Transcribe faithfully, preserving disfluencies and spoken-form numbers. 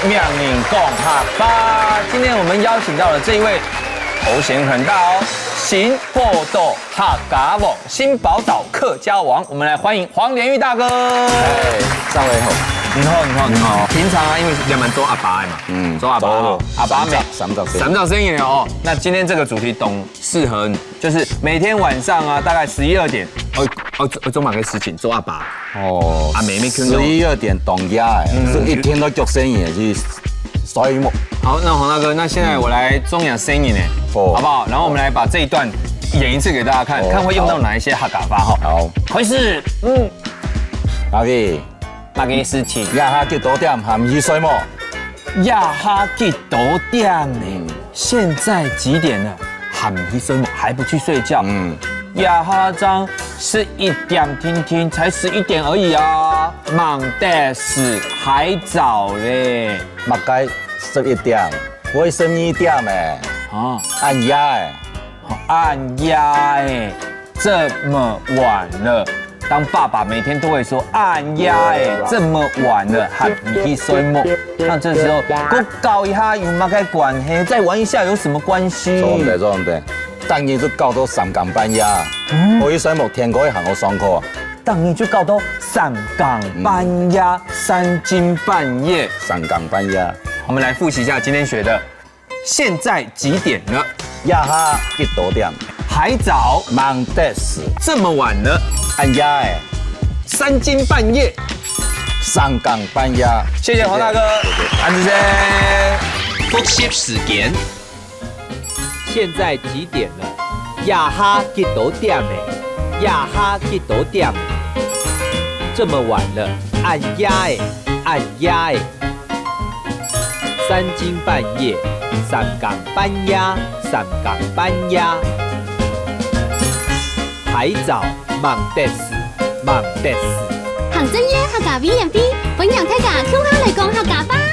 名人講客話。今天我們邀請到了這一位，頭銜很大哦，新寶島客家王，新寶島客家王。我們來歡迎黃連煜大哥。哎，各位好。你好，你好，你好。平常啊，因為兩位做阿爸的嘛，嗯，做阿爸哦，做了阿爸每三十，三十歲。三十歲了哦。那今天這個主題當適合你，就是每天晚上啊，大概十一二點，哦，哦，做，做麼个事情，做阿爸。哦，啊，妹妹聽到。十一二點當夜欸，嗯。係一定愛叫細人仔去睡目。好，那黃大哥，那現在我來裝一下聲音呢，哦。好不好？然後我們來把這一段演一次給大家看，哦，看會用到哪一些客家話哈。好。開始，嗯。阿弟，麼个事情？夜下幾多點還毋去睡目？夜下幾多點呢？嗯。現在幾點了？還毋去睡目，還不去睡覺？嗯。夜下正十一點定定，才十一點而已啊，吂得死，還早咧。麼个十一點？會十二點欸。啊。恁夜欸。恁夜欸，這麼晚了。 當爸爸每天都會說：「哎呀，欸，這麼晚了，還毋去睡目。」那這時候，過搞一下有麼个關係？再玩一下有什麼關係？做毋得，做毋得，逐日就搞到三更半夜，嗯。毋去睡目，天光還愛上課啊。逐日就搞到三更半夜，嗯。三更半夜。三更半夜。我們來複習一下今天學的。 現在幾點了？夜下幾多點？還早。吂得死。這麼晚了？恁夜欸。三更半夜。三更半夜。謝謝黃大哥。謝謝。安之生。複習時間。現在幾點了？夜下幾多點欸？夜下幾多點欸？這麼晚了，恁夜欸，恁夜欸。 三更半夜，三更半夜，三更半夜。還早，吂得死，吂得死。行政院客家委員會，歡迎大家共下來講客家話。